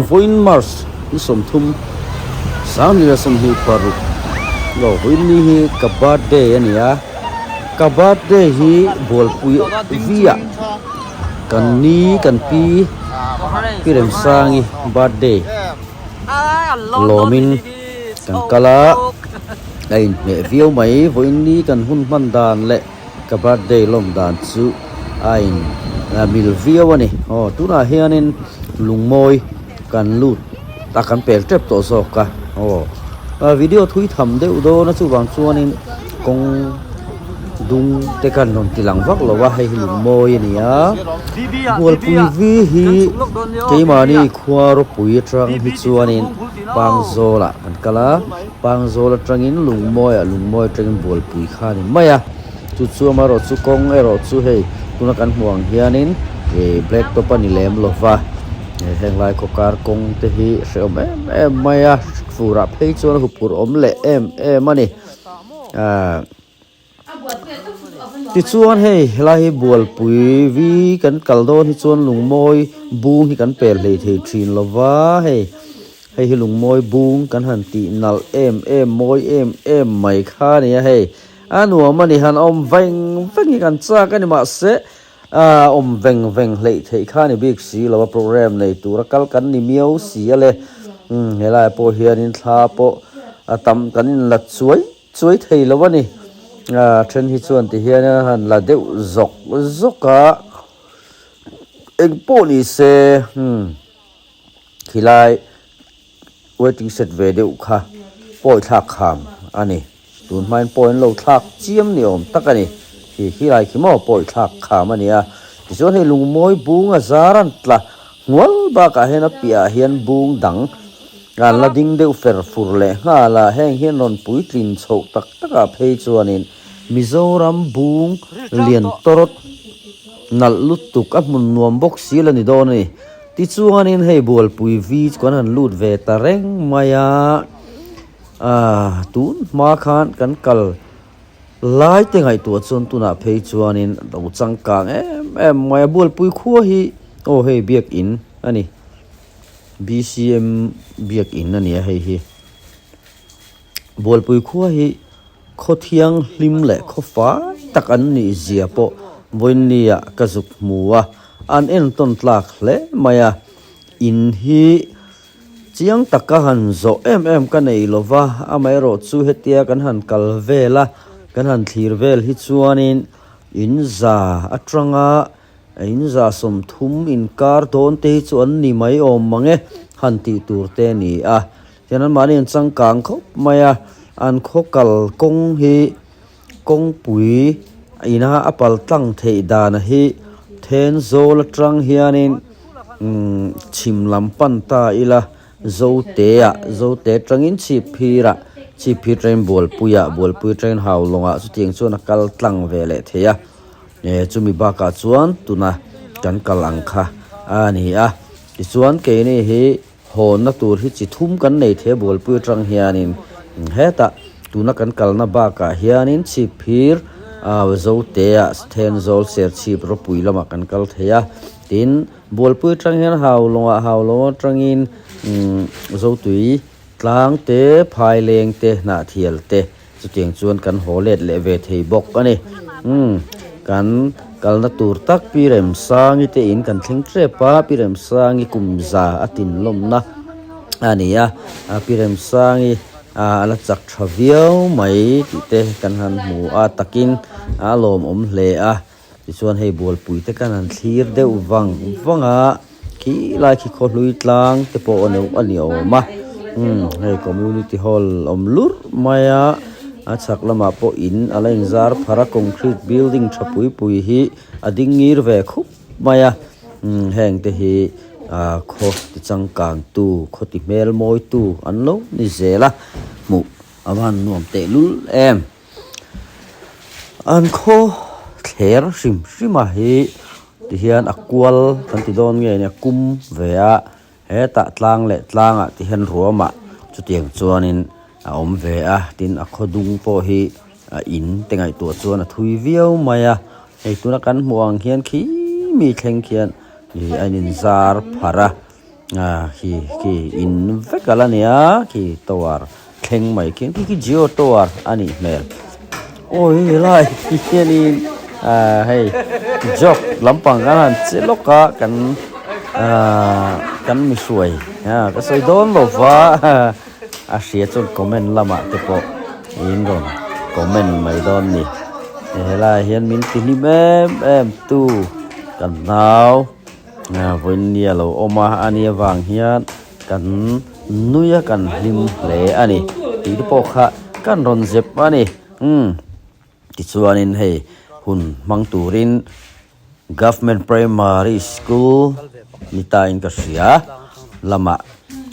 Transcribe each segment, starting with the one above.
Vawiin March ni 30 2026 aw vawiin ni hi ka birthday a ni a, ka birthday hi Bualpui Via kan ni kan pi Pi Remsangi birthday lawmin kan kal a, a inhmeh viau mai vawiin ni kan hun hman dan leh. Ka birthday lawm dan chu a in mil viau a ni. Aw tunah hianin lungmawi kan lut a kan pel tep tawh zawk a. Aw video thui tham deuh dawn a chuvang chuanin kawng dung te khan rawn ti lang vak lo a hei hi lungmawi a ni a. Bualpui vi hi keimahni khua ropui atang hi chuanin Pangzawl ah kan kal a. Pangzawl atangin lungmawi ah lungmawi atangin bualpui kha a ni mai a, chu chu amaherawh chu kawng erawh chu hei tuna kan hmuh ang hianin ih black top a ni lem lo va, heng lai khaw kar kawng te hi hrehawm em em mai a, furah phei chuan a huphurh awm leh em em a ni ah. Tichuan hei helai hi bualpui vi kan kal dawn hi chuan lungmawi bung hi kan pel hlei thei thin lo va hei hei hi lungmawi bung kan han tih nalh em em mawi em em mai kha a ni a hei a nuam a ni han awm veng veng hi kan chak a ni mahse ah awm veng veng hleih theih kha a ni bik si lo a program nei tura kal kan ni miau si a le umm helaiah pawh hianin thla pawh a tam kan inla chuai. Chuai thei lo a ni. A then hi chuan ti hian a han la deuh zawk zawk a, eng pawh ni se umm khilai waiting shed ve deuh kha pawi thlak kham a ni. Tun hmain pawi an lo thlak chiam ni awm tak a ni. Khi khilai khi maw pawi thlak kham a ni a. Tichuan hei lungmawi bung a zar an tla Hnual bakah hian a piahah hian bung dang an la ding deuh fer fur leh nghal a, heng hian rawn puitlin chhoh tak takah phei chuanin Mizoram bung lian tawrawt nalh lutuk a hmun nuam bawk si la ni dawn a ni. Tichuanin hei Bualpui vi chu kan han lut ve ta reng mai a, aah tun hma khan kan kal Lai te ngaihtuah chuan tunah phei chuanin a lo changkang em em mai a, Bualpui khua hi aw hei biakin a ni, BCM biakin a ni a hei hi. Bualpui khua hi khaw thianghlim leh khaw fai tak an nih zia pawh vawiinnia ka zuk hmu a, an entawn tlak hle mai a, in hi. Chiang taka han zawh em em ka nei lo va, amaherawh chu hetia kan han kal vel a, kan han thlir vel hi chuanin in za atanga in za 30 inkar dawn te hi chu an ni mai awm mang e han tih tur te a ni a. Tihian anmahni an changkang khawp mai a, an khaw kal kawng hi kawngpui ina a pal tlang theih dan hi Thenzawl atang hianin umm chhim lam pan ta ila Zote ah Zote atangin Chhipphir ah Chhipphir atangin Bualpui ah Bualpui atangin Haulawng ah chutiang chuan a kal tlang ve leh thei a eh chumi bakah chuan tuna kan kal ang kha a ni a tichuan keini hi Hawnna tur hi chi thum kan nei thei a Bualpui atang hianin hetah tuna kan kalna bakah hianin chhipphir ah Zotea Thenzawl Serchhip ropui lamah kan kal thei a, tin Bualpui atang hian Haulawngah Haulawng atangin umm Zotui tlang te Phaileng te Hnahthial te Chutiang chuan kan haw let leh ve thei bawk a ni. Umm, kan kalna tur tak Pi Remsangi te in kan thleng tep a, Pi Remsangi kum za a tinlawmna a ni a, Pi Remsangi a la chak tha viau mai tih te kan han hmu a, takin a lawmawm hle a. Tichuan hei Bualpui te kan han thlir deuh vang vang a, khi lai khi khawhlui tlang te pawh a ni awm a, umm hei community hall awm lurh mai a, a chhak lamah pawh in a la inzar phar a, concrete building tha pui pui hi a ding ngir ve khup mai a, umm heng te hi ah khaw ti changkang tu khaw ti hmel mawi tu an lo ni zel a, hmuh a va han nuam tehlul em. An khaw thler hrim hrim a hi tihian a kual kan ti dawn nge nia kum ve a hetah tlang leh tlangah tihian ruamah chutiang chuanin a awm ve a tin a khaw dung pawh hi a in te ngaihtuah chuan a thui viau mai a hei tuna kan hmuh ang hian khi mi thleng khian ih a in zar pharh a. Ah khi khi in vek a la nia khi tower thleng mai khi khi khi jio tower a nih hmel awi helai hi hianin ah hei jog lampang kan han che lawk a kan ah kan mi hruai ah ka sawi dawn lo va a hria chuan comment lamah te pawh in rawn comment mai dawn ni helaiah hian min ti hlim em em tu kan nau. Vawiin a lo awm a, a nih avang hian kan nui a kan hlim hle a ni tih te pawh kha kan rawn zep a ni. Umm tichuanin hei hun hmang turin Government Primary School ni tain ka hria lamah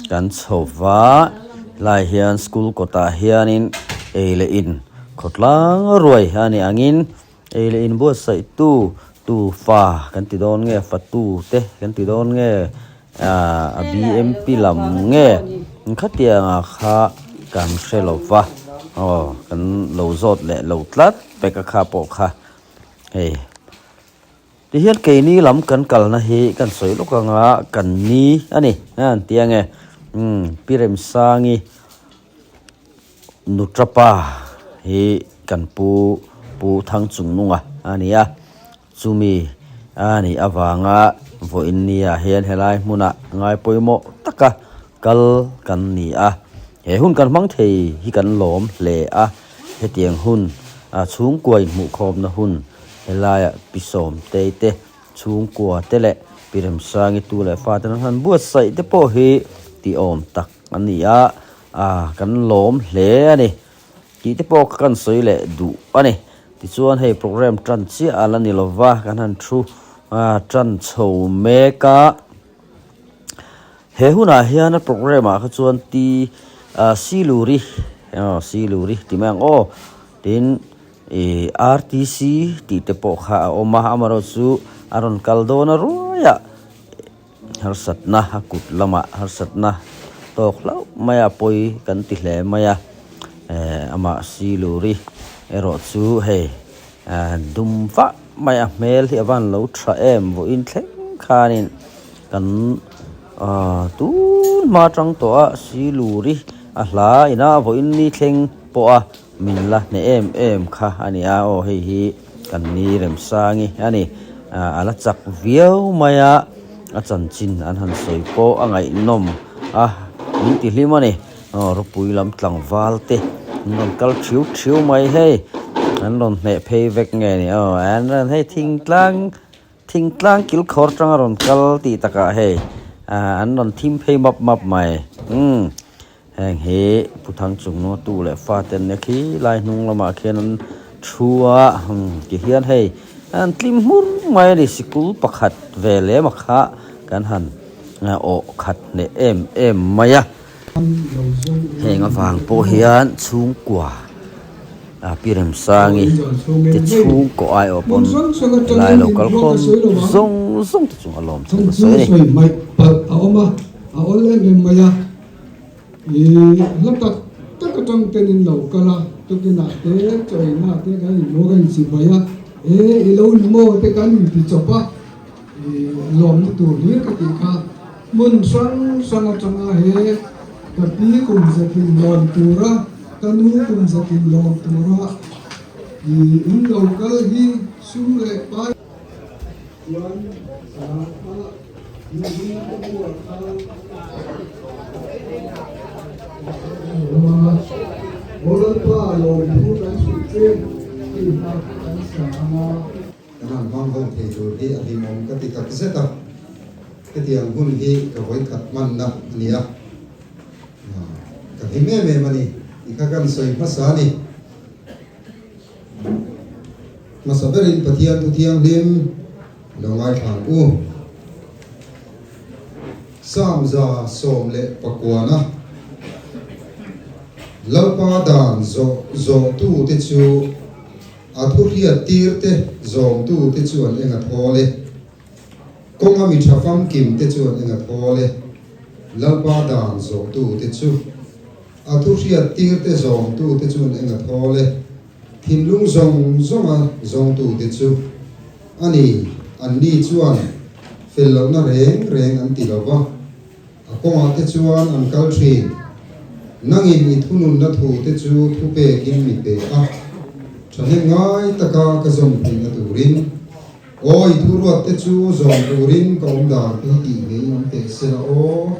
kan chho va, helai hian school kawtah hianin ei leh in khawtlang ruai a nih angin Ei leh inbuatsaihtu tu fa kan ti dawn nge, fatu te kan ti dawn nge, a BMP lam nge khatianga kha kan hre lo va, aw kan lo zawt leh lo tlat pek a kha pawh kha hei. Tihian keini lam kan kalna hi kan sawi lawk anga kan ni a ni a an ti ange, umm Pi Remsangi. Nutrapa hi kan pu Pu Thangchungnunga a ni a, chumi a nih avanga vawiin nia hian helai hmunah ngai pawimawh taka kal kan ni a, he hun kan hmang thei hi kan lawm hle a, hetiang hun chhungkua inhmuhkhawmna hun helaiah Pi Sawmtei te chhungkua te leh Pi Remsangi tu leh fate an han buatsaih te pawh hi tihawm tak a ni a. A, kan lawm hle a ni. Tih te pawh kan sawi leh duh a ni. Tichuan hei program tan chiah a la ni lo va, kan han thu tan chho mek a. He hunah hian a program ah kha chuan T Siluri, Siluri ti mai ang aw, tin ih RTC tih te pawh kha a awm a, amaherawhchu a rawn kal dawn a ruai a. Harsatna a kut lamah harsatna tawk hlauh mai a pawi kan ti hle mai a, eh amah Siluri erawh chu hei eh dum vah mai a hmel hi a van lo tha em vawiin thleng khanin kan ah tun hma tang tawh a Siluri a hla ina vawiin ni thleng pawh a min la hneh em em kha a ni a aw hei hi kan ni Remsangi a ni a la chak viau mai a a chanchin an han sawi pawh a ngaihnawm a min ti hlim a ni aw ropui lam tlangval te an rawn kal thiu thiu mai hei an rawn hneh phei vek nge ni aw an rawn hei thingtlang thingtlang kil khawr tanga rawn kal tih takah hei ah an rawn thim phei map map mai umm. Heng hi Pu Thangchungnua tu leh fate an nia khi lai hnung lamah khian an thu a ti hian hei an tlim hmur mai a ni sikul pakhat ve lem a kha kan han awh khat hneh em em mai a. Heng avang pawh hian chhungkua Pi Remsangi te chhungkaw aiawh pawn helai lo kal khawm zawng zawng te chung a lawm thu ka sawi a ni. I hla tak tak atang ten in lo kal a, tukinah te chawina te kan inhmu a, kan inchihbaih a, e i lo ni maw te kan inti chawp a, i lawmna tur hlir ka tih kha hmun hrang hrang atanga he ka pi kum zatin lawm tura ka nu kum zatin lawm tura i in lo kal hi sum leh pai chuan a. Kan han hmang ho thei tur hi a hlimawm ka ti tak zet a, hetiang hun hi ka vawikhat hmanna a ni a, ka hlim em em a ni tih kha kan sawi hmasa a ni. Hmasa berin Pathian Thu Thianghlim Lo ngaithla ang u. Psalm 119 Lalpa dan zawh zawhtute chu a thu hriattirte zawmtute chuan eng a thawl e. Kawnga mi tha famkimte chuan eng a thawl e. Lalpa dan zawhtute chu a thu hriattirte zawmtute chuan eng a thawl e. Thinlung zawng zawnga zawngtute chu a ni, anni chuan fel lohna reng reng an ti lo va. kawngah te chuan an kal thin. Nangin i thununna thute chu thupekin mi pe a, thahnem ngai taka ka zawm theihna turin. Aw, i thuruatte chu zawm turin ka awm dan te hi tih ngei awm teh se la aw.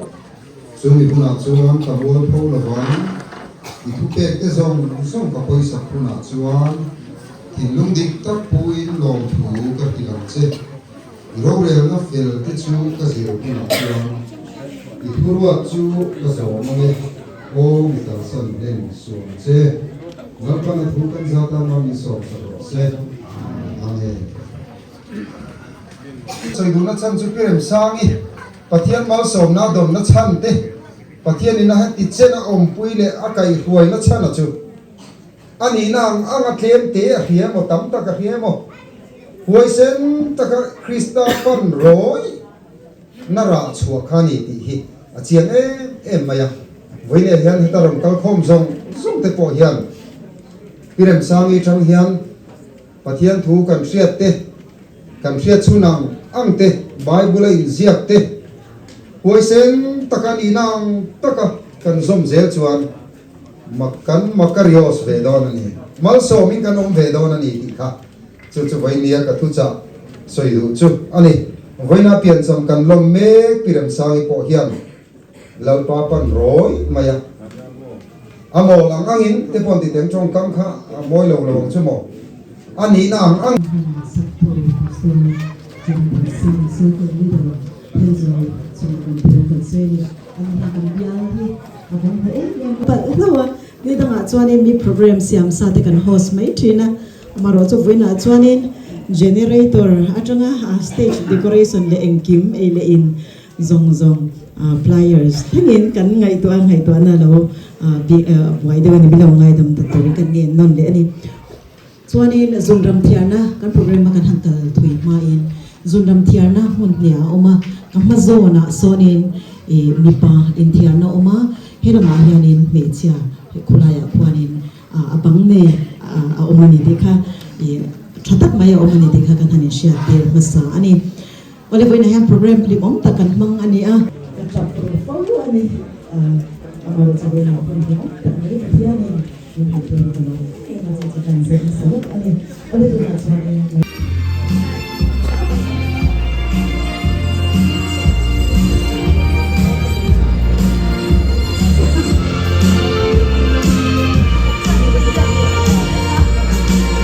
Chumi hunah chuan ka mual pho lovang, i thupekte zawng zawng ka pawisak hunah chuan thinlung dik tak puin lawmthu ka hrilh ang che. I rorelna fel te chu ka zir hunah chuan i thuruat chu ka zawm ang e, aw mi kalsan hlen suh ang che. Lalpana thu kan zat a mah min sawm sak rawh se. Amen. Sawi duhna chhan chu Pi Remsangi, Pathian malsawmna a dawnna chhan te, Pathianin a heti chen a awmpui leh a kaihhruaina chhana chu a nihna ang ang a tlem te a hria emaw tam tak a hria emaw huaisen taka Krista pan rawi na rah chhuah kha a ni tih hi a chiang em em mai a. Vawiinah hian heta rawn kal khawm zawng zawng te pawh hian Pi Remsangi tang hian Pathian thu kan hriat te, kan hriat chhun ang ang te, Bible a inziak te, huaisen taka nihna ang taka kan zawm zel chuan mak kan Makarios ve dawn a ni, malsawmin kan awm ve dawn a ni tih kha chu chu vawinia ka thuchah sawi duh chu a ni. Vawiina piancham kan lawm mek Pi Remsangi pawh hian Lalpa pan rawi mai a, a mawl ang angin te pawh an ti teng tawngkam kha a mawi lo lo ang chu maw? A nihna ang ang. Ni dangah chuanin mi program siam sa te kan host mai thin a, amarawh chu vawiinah chuanin generator atanga stage decoration leh engkim ei leh in Zawng zawng pliers thlengin kan ngaihtuah a, ngaihtuahna lo buai deuh a ni, min lo ngaidam ta turin kan ngen nawn leh a ni. Chuanin zunram thiarna kan program a kan han kal thui hmain zunram thiarna hmun hniah a awm a, ka hma zawnah sawnin mipa inthiarna a awm a, he lamah hianin hmeichhia khulaiah khuanin a bang nei a awm a ni tih kha tha tak mai a awm a ni tih kha kan han inhriat tir hmasa a ni. Awle vawiinah hian program hlimawm tak kan hmang a ni a. Ka tap tur fo a ni. Amaherawh chu vawiinah hun hlimawm tak mai Pathianin min hmuh tur hi ka lo em a, chu chu kan zir nasa lawk a ni. Awle tunah chuanin.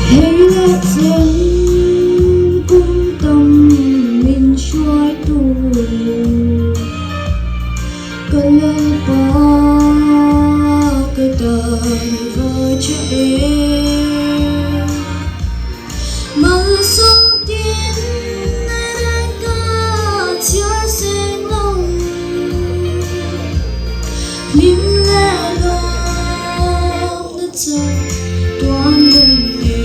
Hei leh chen kum tam min hruaitu ka Lalpa ka tan i va tha em. Malsawm tin reng ka chhiar seng lo hlim leh lawm na chak tuan dun nen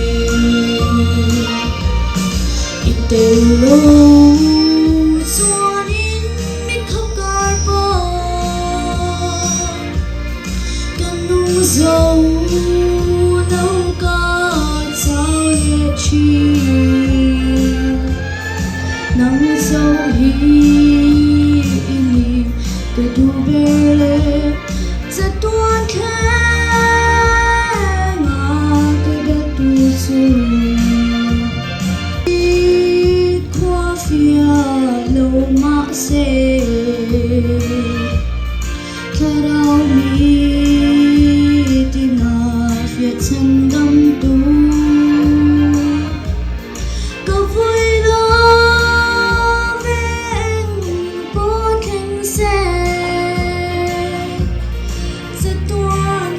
i tel lo chuanin mi kha kar pawh ka nung zo lo ka chau leh thin nang zo hi i ni ka duh ber leh chatuan thleng a ka dah tur chu i khua fiah lo mahse Thlarau mi tina fiah chhan dam tu ka vui lo ve eng pawh thleng se chatuan.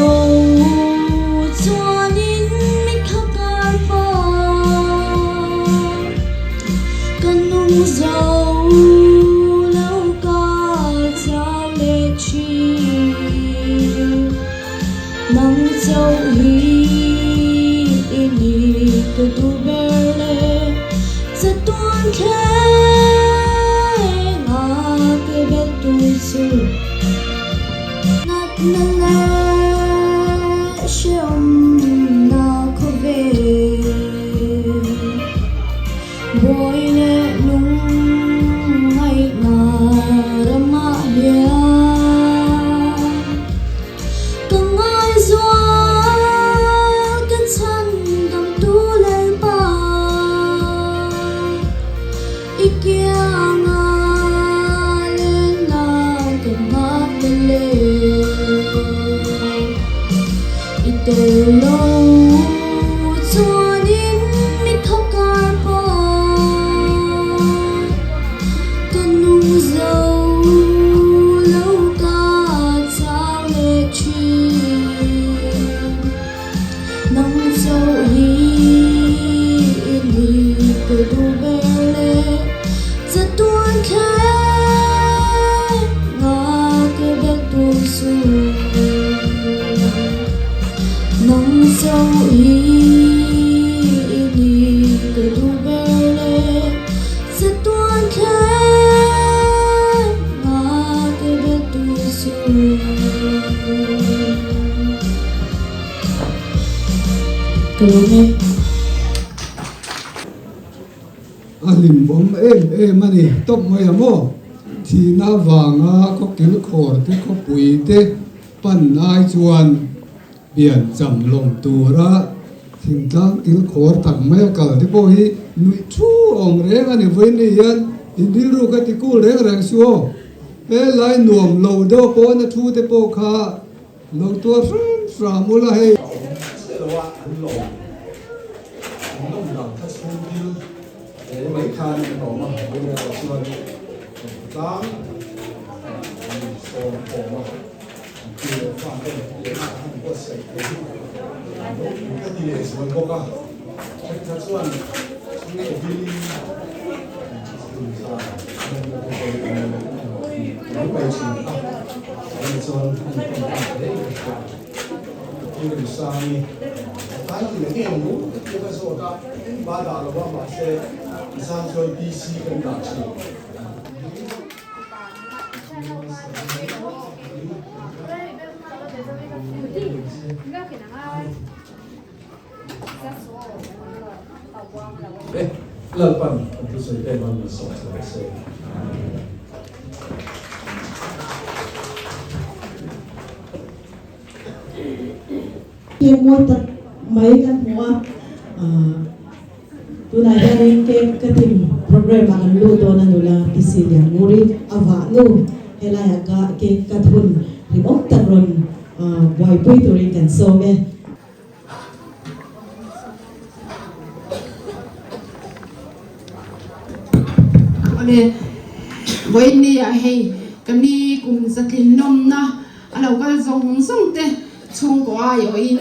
lo chuanin mi kha kar pa ka nung zo lo ka chau leh thin. Nang chauh hi i ni ka duh ber le chatuan thleng a ke bel tur chu. Natna leh hrehawmna khawvel buai leh lungngaihna ramah hian ka ngaihzual ka chhan damtu Lalpa. I kianga lenna ka nghak ta le. I tel lo chuanin mi tho kar pawh ka nung zo lo ka chau leh thin. Nang chauh hi i ni ka duh ber le chatuan thleng nga ka bel tur chu. Nang chauh hi i ni ka duh ber le chatuan thleng nga ka bel tur chu. Ka lawm e. A hlimawm em em a ni tawp mai a maw? Thihna vanga khaw kilkhawr te khawpui te pan ai chuan pian cham lawm tura thingtlang kilkhawr tak mai a kal te pawh hi nuih thu a awm reng a ni. Vawiin ni hian in rilru ka ti kul reng reng su aw. He lai nuam lo deuh pawn a thu te pawh kha Lo tuar hram hram ula hei. A awm chiah lo a, an lawm an lawm dan kha chhungthil he mai khan an awm a, vawiin erawh chuan tlang an sawm khawm a, an pi leh fa ten lehkha an buatsaih thei hi an lo ka ti leh zual bawk a, thenkhat chuan chhungkaw hlim E, Lalpan kan thusawi te man min sawm chho rawh se. Cake mawi tak mai kan hmu a, tunah hianin cake cutting program ah kan lut dawn a nula PC Liannguri a vah nu helaiah ka cake cut hun hlimawm tak rawn buaipui turin kan sawm e. Awle, vawiin ah hei ka ni kum zatlin nawmna a lo kal zawng zawng te chhungkaw aiawhin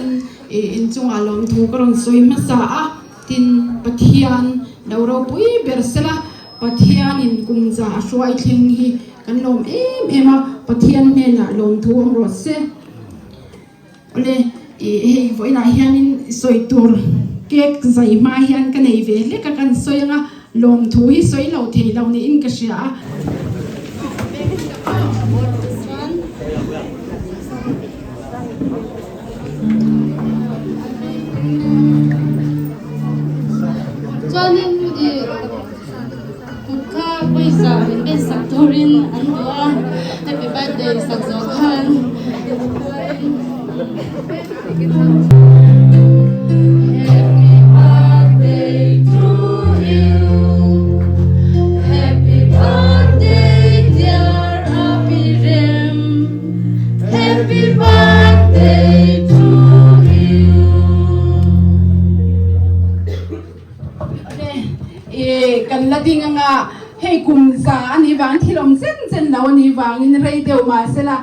inchungah lawmthu ka rawn sawi hmasa a, tin Pathian lo ropui ber sela Pathianin kum za a hruai thleng hi kan lawm em em a, Pathian hnenah lawmthu awm rawh se. Awle, ih hei vawiinah hianin sawi tur cake zai hma hian ka nei ve hlek a, kan sawi anga lawmthu hi sawi lo thei lo niin ka hria a. Chuanin ih kut kha pawisa min ben sak turin an duh a, happy birthday sak zawh khan. Happy birthday to you, happy birthday dear Abirem, happy birthday to you. Awle, kan la ding anga hei kum za a nih vang thil awm chen chen lo a nih vangin rei deuh mahsela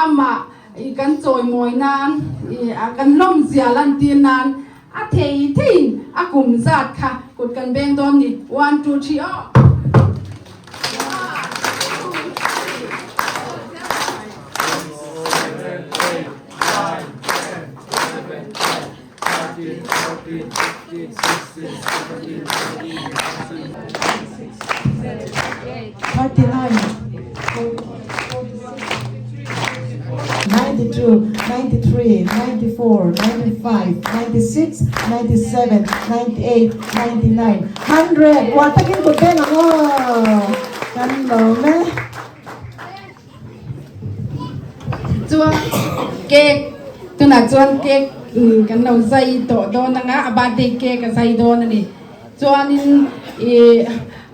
amah. I kan chawimawi nan i kan lawmzia lantir nan a thei theiin a kum zat kha kut kan beng dawn ni. One two three aw. 92, 93, 94, 95, 96, 97, 98, 99, 100. Uar takin kut beng ang aw. Kan lawm e. Chuan cake tunah chuan cake kan lo zai tawh dawn anga a birthday cake a zai dawn a ni. Chuanin ih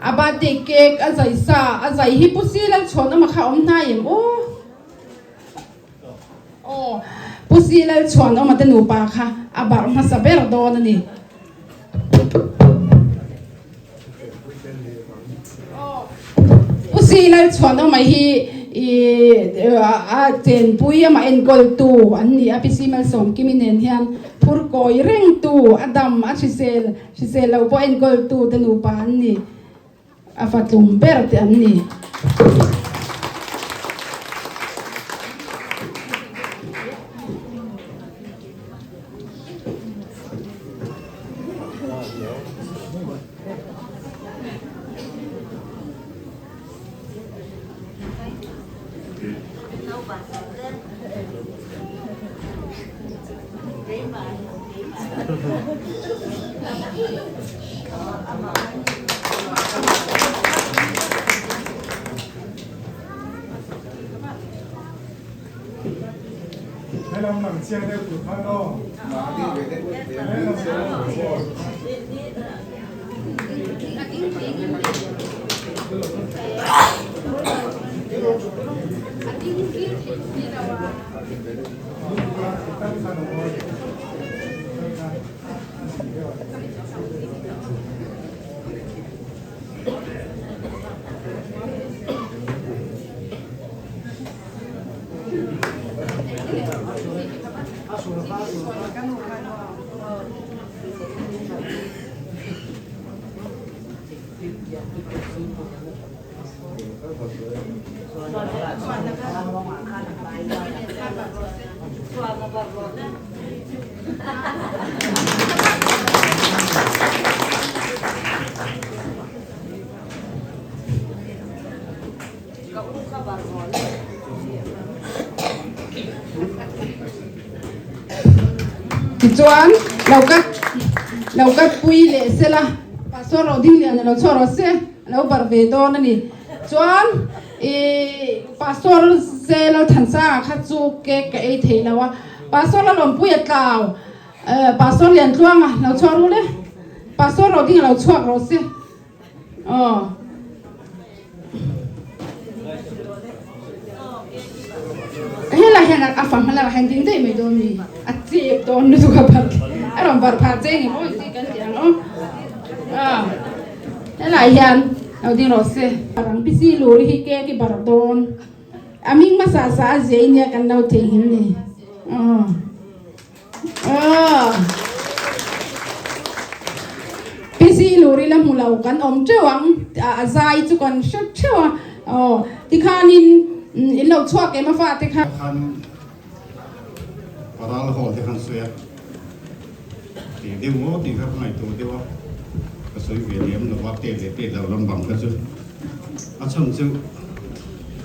a birthday cake a zai sa a zai hi Pu Silal chhuan awm a kha awm hnai em aw. Aw Pu Silal chhuan awm a te nupa kha a barh hmasa ber dawn a ni. Pu Silal chhuan awm a hi a chenpui amah enkawltu an ni a, Pi Simalsawmkimi nen hian phur kawi rengtu a dam a hrisel hrisel lo pawh enkawltu te nupa an ni, a fatlum ber te an ni. Tichuan, lo kat lo kat pui leh sela, Pastor Rodingliana lo chhuah rawh se, a lo barh ve dawn a ni. Chuan, ih Pastor se Lalthansanga kha chu cake ka ei thei lo a, Pastor Lalawmpuia tlau, Pastor Liantluanga lo chhuah ru le, Pastor Rodinga lo chhuak rawh se. Aw. Helai hian a fa hmala hian ding daih mai dawn mi a chep dawn lutuk a bar a rawn bar phah che nge maw tih kan ti ang aw a helai hian lo ding rawh se rang pisi lur hi cake i bar dawn a hming hmasa sa a zia nia kan lo theihnghilh ni aw. Pi Luri la hmu lo kan awm teuh ang a zai chu kan hre theuh a aw tikhanin in lo chhuak em a fate kha. Khan paral haw te khan sawi a tih deuh maw tih kha ka ngaihtuah deuh a ka sawi ve lem lo va pek leh pek lo lam bang kha chu a chhan chu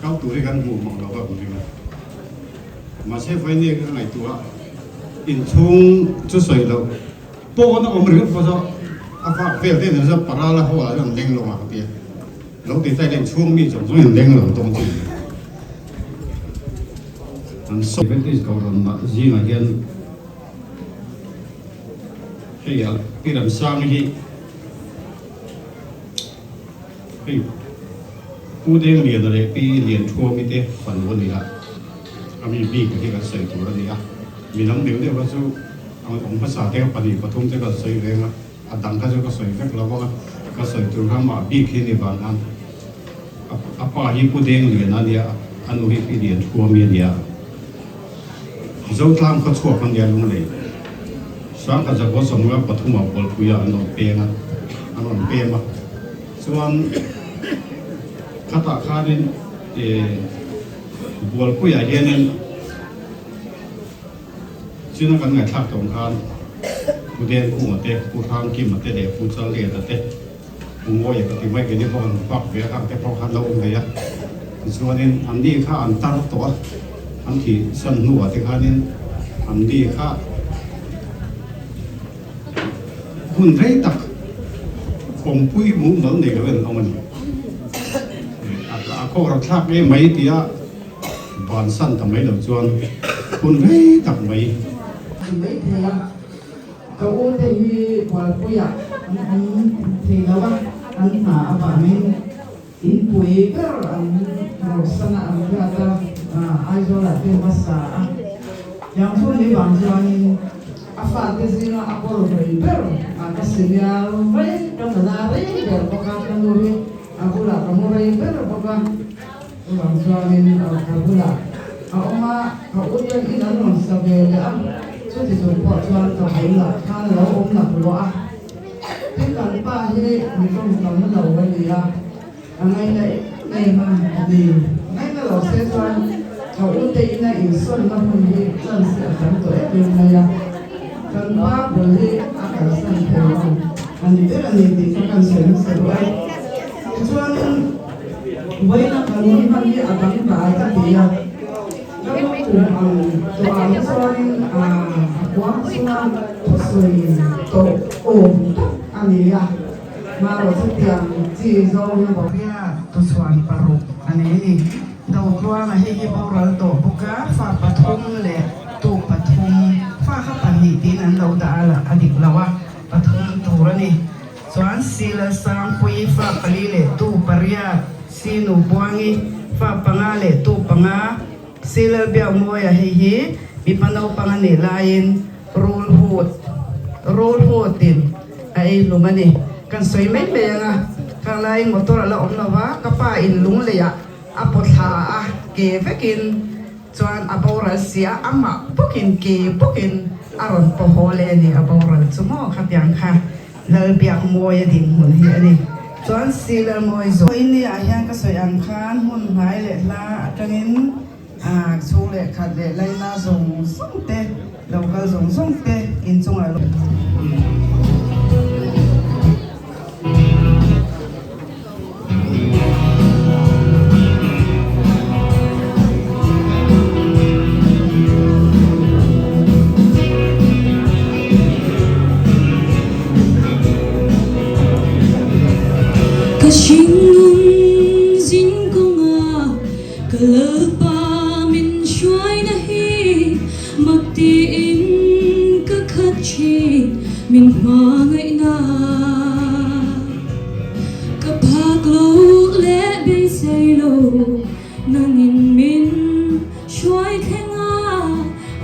kal tur hi kan hmuh mang lo va kan ring a. Mahse vawinia ka ngaihtuah inchhung chu sawi loh pawn a awm ringawt pawh chu a vak vel te nen chuan parala hall ah chuan an leng lo ang ka ti a, lo ti ta ila inchhung mi zawng zawng in leng lo dawn chu ni. An sawi Adventist Kohhran mah zingah hian hei a Pi Ramsangi hi Hei Pu Dengliana leh Pi Lianthuami te fanu a ni a, a mi bik hi kan sawi tur a ni a, mi dang deuh deuh kha chu a awm hmasa te pahnih pathum te kan sawi veng a, a dang kha chu ka sawi vek lo vang a, ka sawi tur kha mah bik hi ni vang khan a pa hi Pu Dengliana a ni a, a nu hi Pi Lianthuami a ni a. Zotlang khaw chhuak an nia Lunglei. Sangkhat zakua sawmnga pathumah Bualpuia an rawn peng a, an rawn pem a. Chuan khatah khanin Bualpuiah hianin china kan ngaihthlak tawng khan Pu Denkunga te, Pu Hrangkima te leh Pu Challiana te, Pu Mawia ka ti mai keini pawh kan bak ve a, khang te pawh khan lo awm ve a. Tichuanin anni kha an tar tawh a, an thih san hnuah te khanin anni kha hun rei tak awmpui mumal nei lo in an awm a ni. A khawkrawk thlak ngei mai tia bansan ta mai lo chuan hun rei tak mai. Mai thei a. Ka u te hi Bualpuiah an awm thei lo a, an hna avangin inpui ber an rausan a, an hriat a, Aizawlah te hmasa a. Tiang chu ni vang chuanin a fate zinga a kawr rei ber a ka senior rei, ka nula rei ber bawk a, ka nu hi a bulah ka mu rei ber bawk a, chuvang chuanin ka bulah a awm a, ka u ten in an rawn sa ve leh a, chuti chung pawh chuan ka bulah khan a lo awm nak luah a, tin kan pa hi mi tawngkam lo a ni a, a ngaina em em a ni, ngaina lo se chuan ka u te ina insawnna hun hi chance a tam tawh em em mai a, kan pa bul hi a kalsan thei lo a ni ber a ni tih kha kan sawi hmasa duh a, tichuanin vawiina kan hun hman hi a dangdai ka ti a. Ka kum ang tawh ah hi chuanin a kuang chuan thusawi tawh awm tak a ni a, hmarawh chutiang chi zawng hi Bawia tuchhuan paruk a nei a ni. Dotluanga hei hi boral tawh bawk a, fa pathum leh tu pathum, fa kha pahnih tiin an lo dah a, a dik lo a, pathum tur a ni. Chuan Sila Sangpui fa pali leh tu pariat, Sinu Buangi fa panga leh tu panga, Silal Biakmawia hei hi mipa naupang a nih laiin Rulhut, Rulhutin a ei hlum a ni. Kan sawi mai mai ang a, khang laiin motor a la awm lo va, ka pa in lungleiah a paw thla a, ke vekin chuan a boral si a, amah bawkin ke bawkin a rawn paw haw leh a ni, a boral chu maw khatiang kha. Lalbiakmawia dinhmun hi a ni. Chuan si Lalmawi zawh. India ah hian ka sawi ang khan hmun hnai leh hla atangin chhung leh khat leh laina zawng zawng te, lo kal zawng zawng te inchungah lo. Ka hringnun zin kawnga ka Lalpa min hruaina hi mak tiin ka khat thin min hmangaihna. Ka phak lo leh beisei lo nangin min hruai thleng a,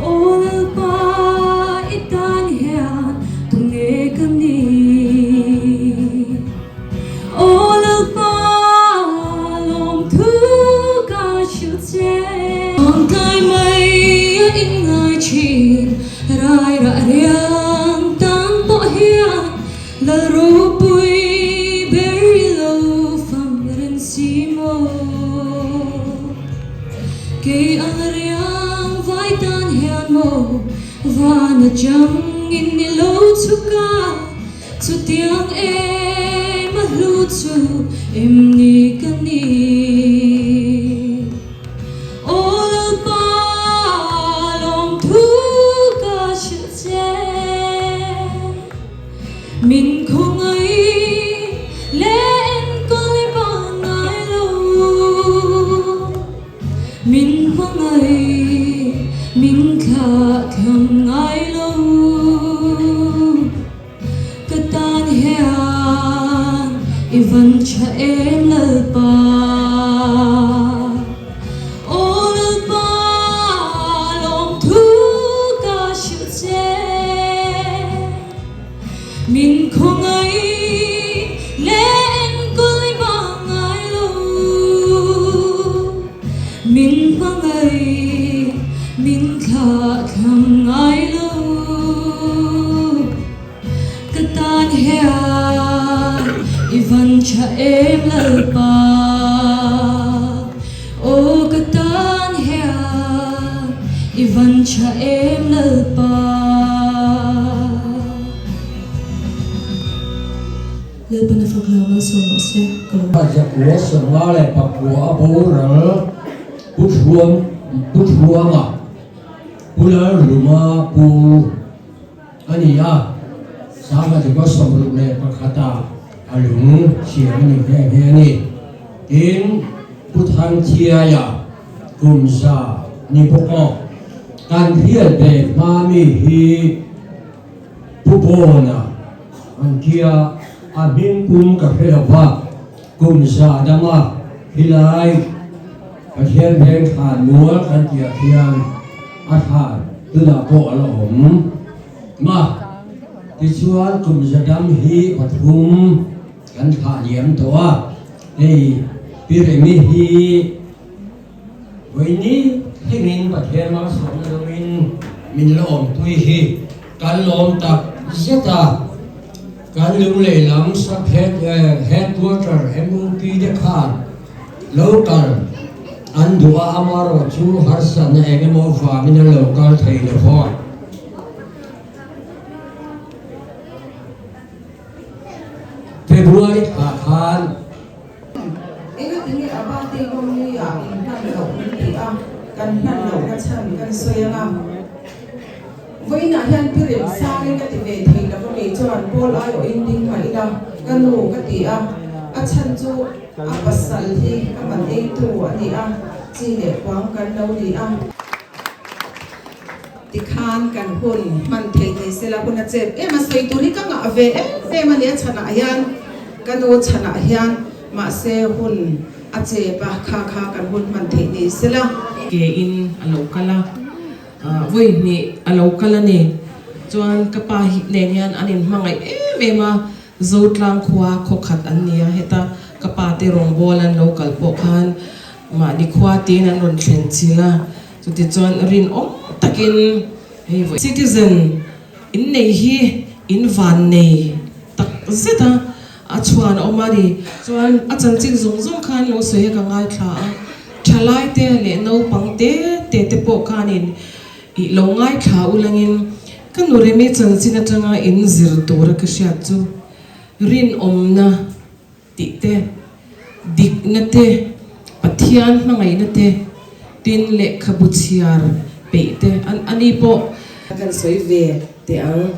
Aw Lalpa i tan hian tunge ka nih? Aw Lalpa lawmthu ka hrilh che. Tlai mai a inngai thin rai rah riang tan pawh hian Lal ropui ber i lo fam reng si maw? Kei ang riang vai tan hian maw van atangin i lo chhuk a, chutiang em a hlu chu em ni ka ni? Aw Lalpa lawmthu ka hrilh che. Min khawngaih leh enkawl i bang ngai lo. Min hmangaih, min thlah thlam ngai lo. Ka tan hian i van tha em Lalpa. Aw Lalpa, lawmthu ka hrilh che. Min khawngaih leh enkawl i bang ngai lo. Min hmangaih, min thlah thlam. hian i van tha em Lalpa Aw ka tan hian i van tha em Lalpa. Lalpan a fak hlauh malsawm rawh se ka lo. Zakua sanga leh pakua a boral Pu Thuam Pu Thuama Pu Lalruma Pu a ni a, Sangha Zakua 61 a lung siam a ni nghe nghe a ni. Tin, Pu Thangthiaia kum za ni bawk aw. Kan hriat ve hma mi hi Pu Bawna an tia a hming pum ka hre lo va, kum za dama helai Pathian veng thlan mual kan tih ah khian a thlan tunah pawh a la awm ma. Tichuan kum za dam hi pathum kan thlah liam tawh a, hei Pi Remi hi Vawiini thlengin Pathian malsawmna dawngin min la awmpui hi kan lawm tak zet a, kan lunglei lam sub head headquarter MUP te khan local an duh a, amarawh chu harsatna eng emaw vangin an lo kal thei lo va. February thla khan. Engatinge a bate kawngni ah in hman loh min ti a, kan hman loh na chhan kan sawi anga. Vawiinah hian pi rem sangin ka ti ve thei lo a kei chuan Paul aiawh in ding mah ila ka nu ka ti a, a chhan chu a pasal hi ka man eitu a ni a, chi leh kuang kan lo ni a. Tikhan kan hun hman theih ni sela hun a chep em a, sawi tur hi ka ngah ve em em a ni a chhanah hian ka nu chhanah hian mahse hun a chep a, kha kha kan hun hman theih ni sela. Ke in a lo kal a, vawi hnih a lo kal a ni. Chuan ka pa hi nen hian an inhmangaih em em a, Zotlang khua khaw khat an ni a, heta ka pa te rawngbawl an lo kal pawh khan mahni khua tiin an rawn thlen chilh a. Chutichuan rinawm takin hei vawi citizen in nei hi in van nei tak zet a, a chhuan a awm a ni. Chuan a chanchin zawng zawng khan lo sawi a ka ngaithla a, thalai te leh naupang te te te pawh khanin ih lo ngaithla ulangin ka nu Remi chanchin atanga in zir tura ka hriat chu rinawmna tih te, dikna te, Pathian hmangaihna te, tin lehkhabu chhiar peih te an a ni pawh. Kan sawi ve teh ang.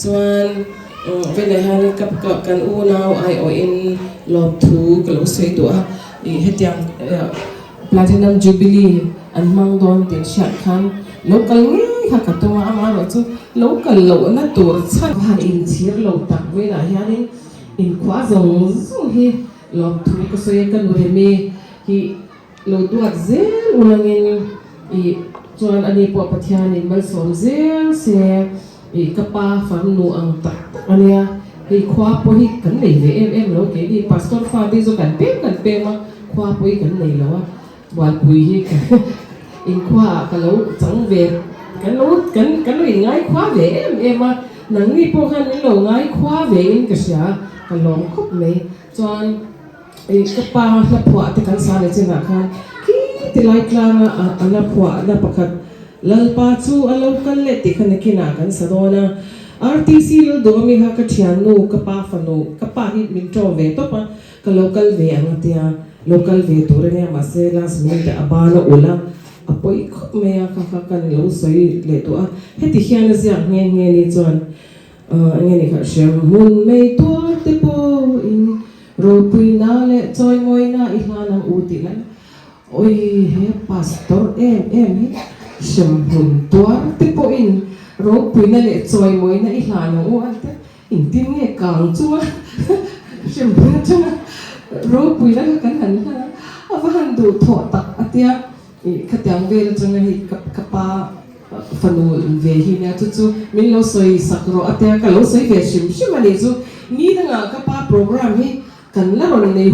Chuan veleh hian ka kan unau aiawhin lawmthu ka lo sawi duh a, ih hetiang Platinum Jubilee an hmang dawn tih hriat khan lo kal ngei kha ka tum a, amaherawhchu lo kal lohna tur chhan han inchhir lo tak velah hianin Inkhua zawng zawng hi lawmthu ka sawi a, ka nu Remi hi lo duat zel ulangin ih chuan ani pawh Pathianin malsawm zel se ih ka pa farnu ang tak tak a nia, hei khua pawh hi kan nei ve em em lo keini pastor fa te zawk kan pem kan pem a, khua pawh hi kan nei lo a, Bualpui hi inkhua ah ka lo chang ve kan lo kan kan lo inngai khua ve em em a, nangni pawh khan min lo ngai khua ve in ka hria ka lawm khawp mai chuan ih ka pa hla phuah te kan sa leh chinah khan khi ti lai tlanga a la phuah na pakhat Lalpa chu a lo kal leh tih kha nakinah kan sa dawn a, RTC Lalduhawmi kha ka thiannu ka pa fanu ka pa hi min ṭawm ve tawp a ka lo kal ve ang a tia. Lo kal ve tur a nia mahse last minute ah a ban a ulh a, a pawi khawp mai a, kha kha kan lo sawi leh duh a, heti hian a ziak nghe nghe ni chuan eng nge ni kha hrem hmun mai tuar te pawhin ropuina leh chawimawina i hlan ang u tih lai awi he pastor em em hi hrem hmun tuar te pawhin ropuina leh chawimawina i hlan ang u an ti a. Engtin nge kang chunga hremhmun atanga ropui la kha kan han hlan a, a va han duh thawh tak a tia ih khatiang vel atanga hei ka ka pa fanu ve hi nia chu chu min lo sawi sak rawh a tia ka lo sawi ve hrim hrim a nih chu ni dangah ka pa program hi kan la rawn nei.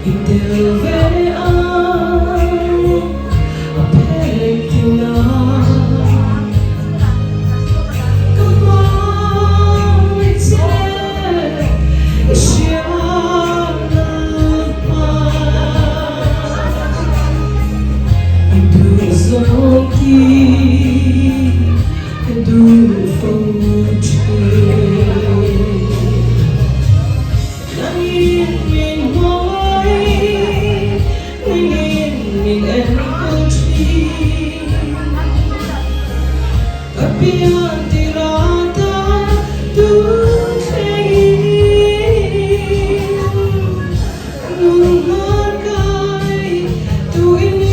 I tel ve ang a phek tinah Ka hmangaih che i hria lalpa I duh zawng hi ka duh fo thin. Nangin min hmangaih, nangin min enkawl thin. Ka pian tirah ta tun thlengin ka nun hnar kai tu i ni.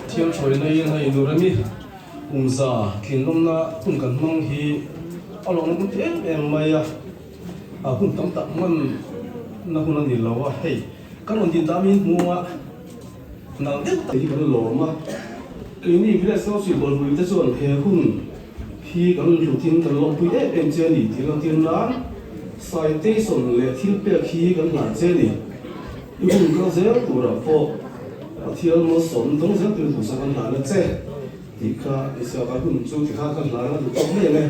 Thiam hruaina in hei Nurami kumza tlinlawmna hun kan hmang hi a lawmawm em em mai a, a hun tam tak hman na hun a ni lo a, hei kan rawn din ta mi hmung a nal deuh tak hi kan lawm a, keini village council bawlhhlawh te chuan he hun hi kan hlutin kan lawmpui em em che a ni tih lantir nan citation leh thil pek hi kan hlan che a ni. I hun kal zel turah pawh Pathian malsawm dawng zel turin duhsak kan hlan a che tih kha i siaka hun chu ti kha ka hlan a duh tawk mai ang e.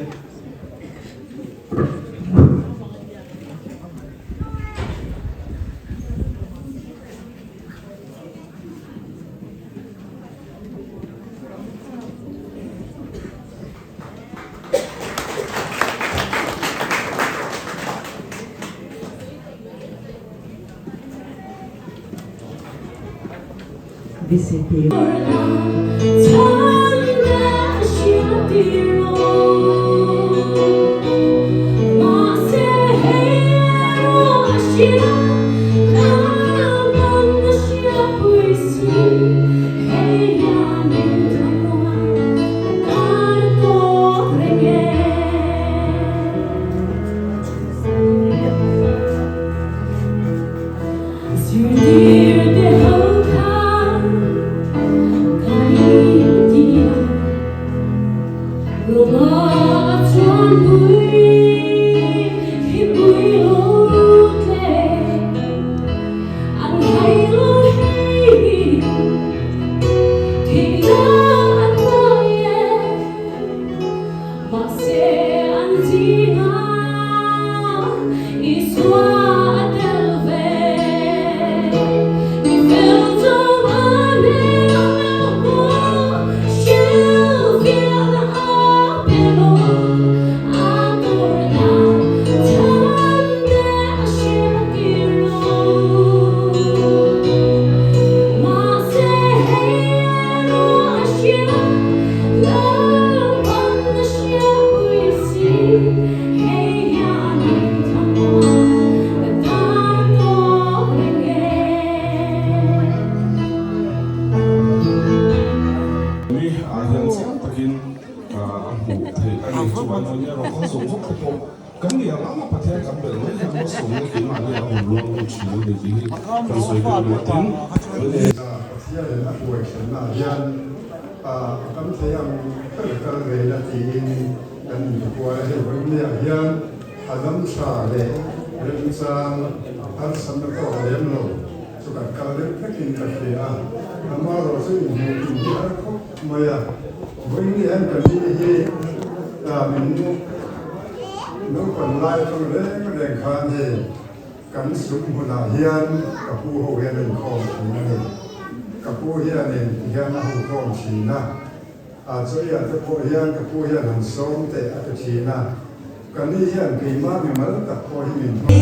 VCP. Mi ah hian chiang takin a hmuh theih a ni. Chuvang chuan nia rawn kal zawng zawng te pawh kan ni ang ang a Pathian kan belh mai hian malsawmna keimahni a rawn luang lut thin a ni tih hi kan sawi tel duh a tin. Pathianin a huaihranna ah hian a kan thei ang ber kal ve ila tiin kan inkual a. Hei vawiin hian a dam tha leh remchang harsatna tawk lem lo chu kan kal deuh vekin ka hria a, amaherawh chu inhmuh tum hi a har khawp mai a. Vawiin hian ka ni hi min naupang lai atang reng reng khan hei Kan sum hmunah hian ka pu ho hian a inkhawm thin a ni. Ka pu hianin tihian a hukhawm thin a, a chawiah te pawh hian ka pu hian han sawm teh a ti thin a, ka ni hian keimah mimal tak pawh hi min hmang.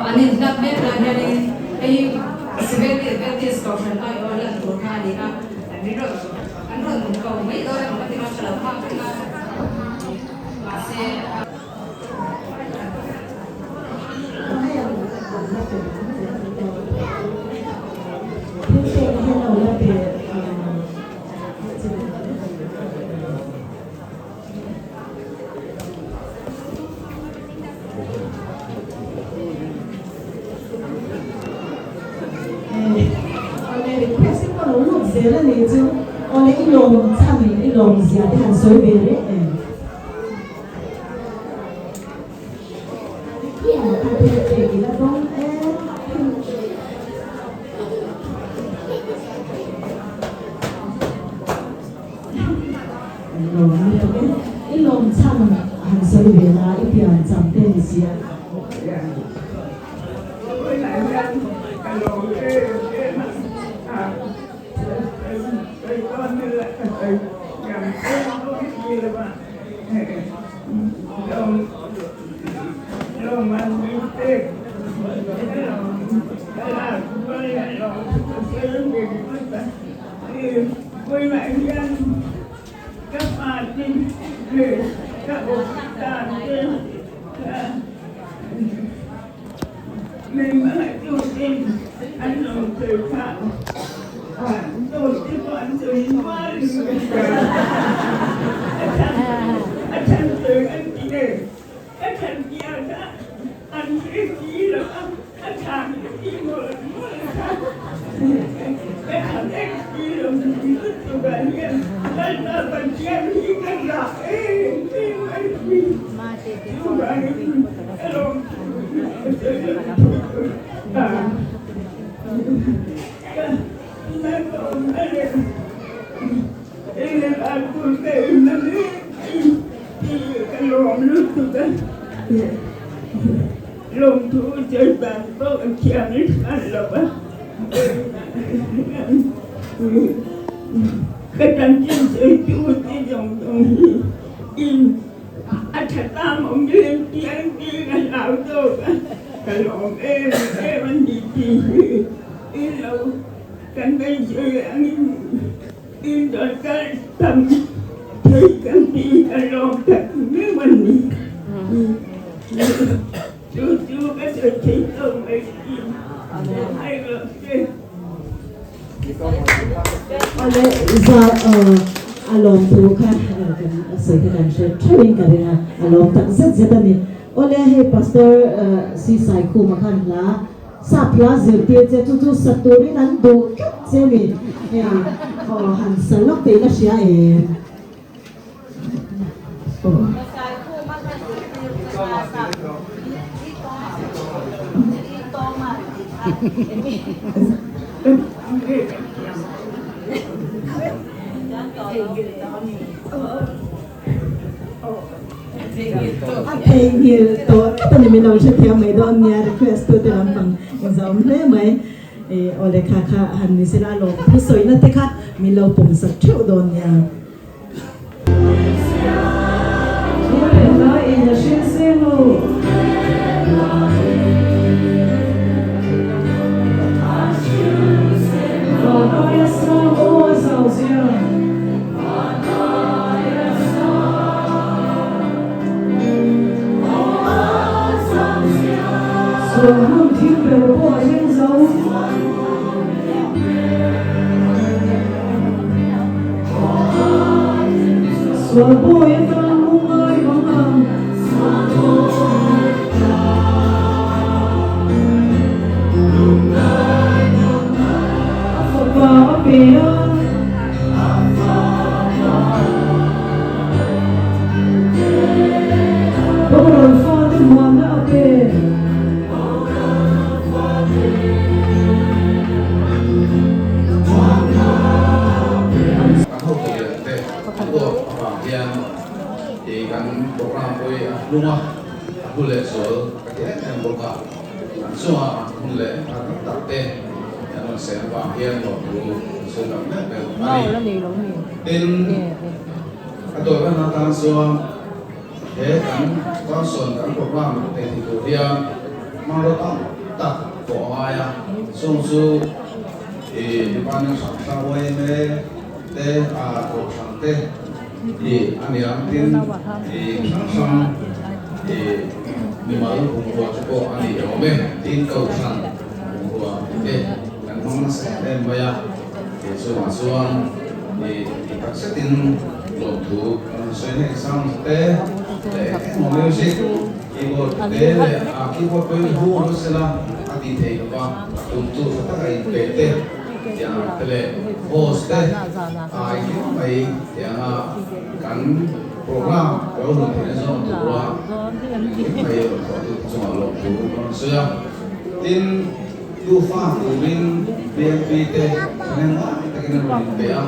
An inhlat mek lai hianin hei Seventh Adventist Kohhran aiawh lan tur kha a ni a, min rawn an rawn ko mai dawn emaw ka ti a, ka lo nghak reng a, mahse. Request in ka lo lut zel a ni chu awle i lawm chhan i lawm zia te han sawi ve reng em. I lawm chhan han sawi ve la i pian cham te ni sia. Chuvangin ka lawmthu hi ka sawi lo thei lo ta. Ka na ka awm a leh eng an tur ka inna mek hi ka lawm lutuk a. Lawmthu sawi dan pawh ka thiam hran lo va. Ka chanchin sawitu te zawng zawng hi in a tha tlang awm em tih an ti ka hlau zawk a, ka lawm em em a ni tih hi in lo kan beisei angin in rawn kal tam thei kan tih ka lawm tak meuh a ni. Chu chu ka sawi thei tawh mai tih hai rawh se. Awle za a lawm thu kha kan sawi kha kan hre theuhin ka ring a, a lawm tak zet zet a ni. Awle hei Pastor Si Saikhuma khan hla sap hla zirtir che chu chu sa turin an duh tlat che a ni. Hei aw han sa lawk tih la hria em? A theihnghilh tawh tlat a ni min lo hrethiam mai dawn nia request tu te lampang inzawm hle mai aw lehkha kha han ni sela a lawm thusawina te kha min lo pawmsak theuh dawn nia. Kan hotu lian te an uap avang hian i kan program pawh hi a hlung a, a hlu leh zual ka ti em em bawk a. An chungah hun leh hna tam tak te an rawn sen avang hian lawmthu an sawi tak meuh meuh a ni. Tin, a tawihna atan chuan he kan function kan program nei thei tur hian hmanraw tam tak pawh a ngai a, chung chu i department hrang hrang yma te a kohhran te i a ni ang tin i hrang hrang i mimal bungrua te pawh a ni awm e tin kohhran bungrua te kan hmang nasa em em mai a tih chungah chuan i ti tak zetin lawmthu kan han sawi hnek sang te leh engemaw music keyboard te leh a keyboard pawhin hu a sela a tih theih lova a tumtu tha taka inpe te tiang ang te leh host te a engkim mai tianga kan program lo hun theihna zawng tura engkim mai rawn thawhtu te chungah lawmthu kan rawn sawi a tin Tufa turin BNP te thahnem ngai takin an rawn inpe a,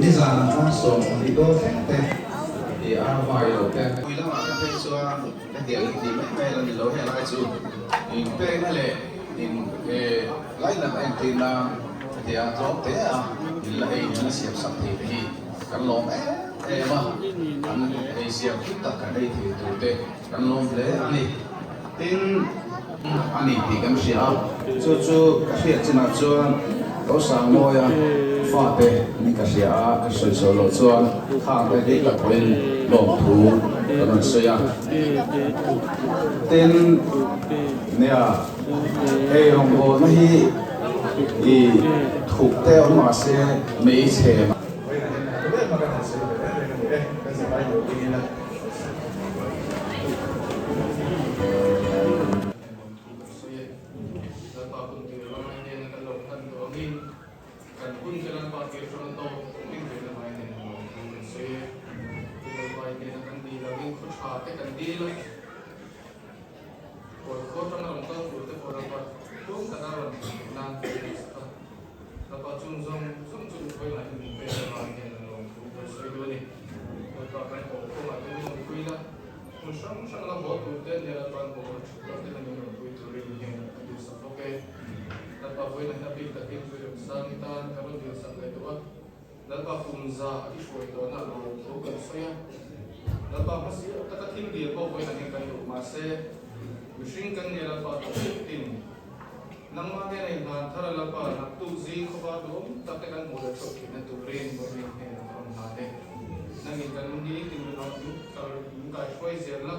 nizan an tan 20 dawn thleng te i ar vai lo te. Pui lamah te phei chuan hetiang in ti mai mai la ni lo, helai chu inpekna leh in lainat a entir nan hetiang tlawm te a in la ei in la siam sak thei te hi kan lawm em em a, an ei siam hlu tak kan ei thei tur te kan lawm hle a ni. Tin, a ni tih kan hria a, chu chu ka hriat chinah chuan Rosangmawia fate ni ka hria a, ka sawi sawi loh chuan khang te hi ka pawhin lawmthu ka rawn sawi a. Tin, nia, hei rawngbawlna hi i thuk te awm mahse hmeichhe. te kan dil a, Kawi khaw atanga rawn kal tur te pawh Lalpa tlawm taka rawn thlen theih nan kan duhsak a. Lalpa chung zawng zawng chu mithawi ngaihin min pek avang hian an lawmthu kan sawi duh a ni. Lalpa kan haw kawngah te min rawn pui la, hmun hrang hrang la haw tur te nia Lalpa an haw tha tak te min rawn pui turin hian ka duhsak bawk e. Lalpa vawiin a hna bik takin Puiremsang i tan ka rawn dilsak leh duh a. Lalpa kum za i hruai tawhna lawmthu kan sawi a. Lalpa hmasi taka thil dil pawh vawiin a heng kan duh mahse mihring kan nia Lalpa tawh tin Nangmah hnena in hlan thar a Lalpa naktuk zing khawpa duhawm tak te kan hmuh leh theuh theihna turin vawiin hnenah ka rawn hlan e. Nangin kan ni tin rinawm min kal min kaihruai zel la,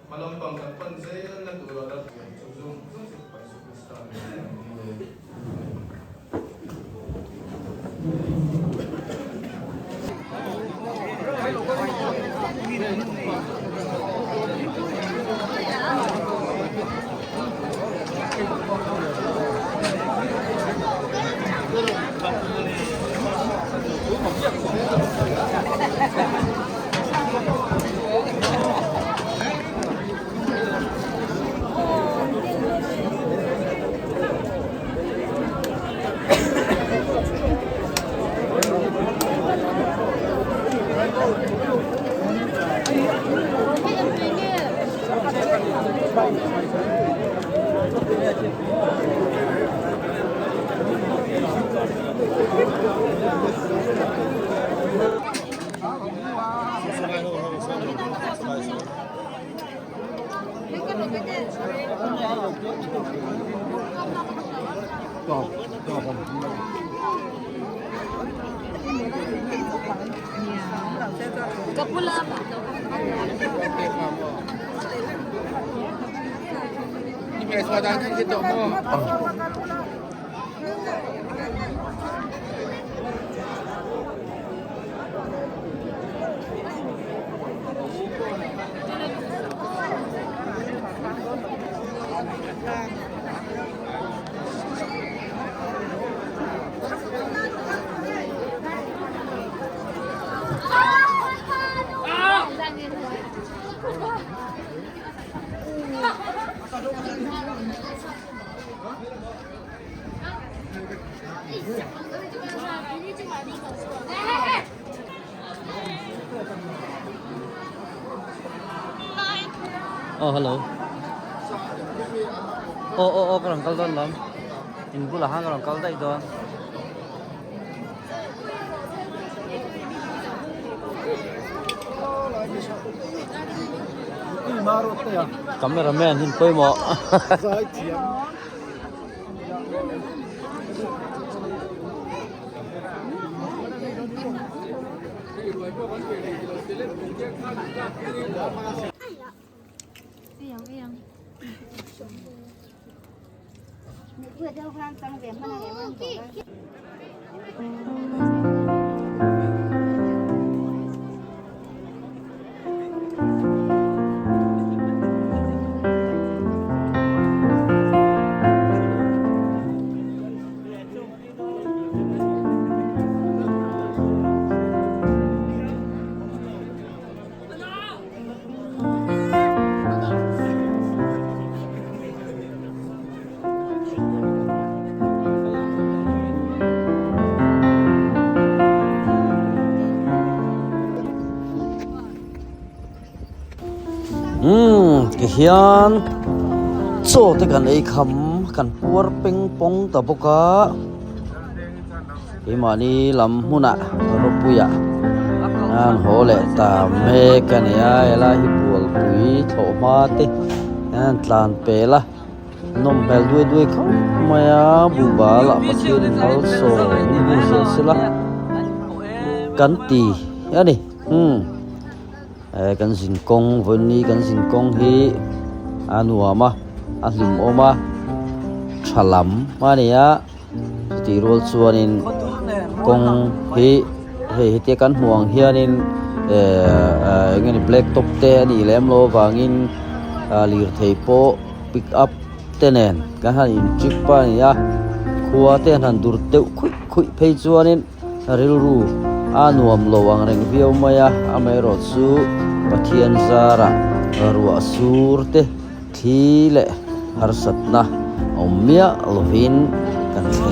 hma lampang kan pan zel na turah Lalpa chu zawng zawng chu Fapa Isu Krista nen kan dil e. Amen. Oh hello oh oh oh ka rawn kal dawn lawm in bulah khan ka rawn kal daih dawn. Camera man hin pawimawh. Umm ti hian chaw te kan ei kham kan puar peng pawng ta bawk a keimahni lam hmunah rawpuiah an haw leh ta mek a ni a helai hi bualpui thlawh hma te an tlan pel a. Nawm hmel duai duai khawp mai a, buhbal ah Pathian in malsawm in hmu zel sela kan ti a ni. Umm eh kan zin kawng vawiin kan zin kawng hi a nuam a, a hlimawm a, tha lam a ni a, chutih rual chuanin kawng hi hei hetia kan hmuh ang hianin eh eng nge ni black top te a nih lem loh avangin lirthei pawh. Pick up te nen kan han in trip a ni a, khua te an han dur deuh khuih khuih phei chuanin rilru A nuam lo ang reng viau mai a, amaherawh chu Pathian zarah ruah sur te thli leh harsatna awm miah lovin kan thleng.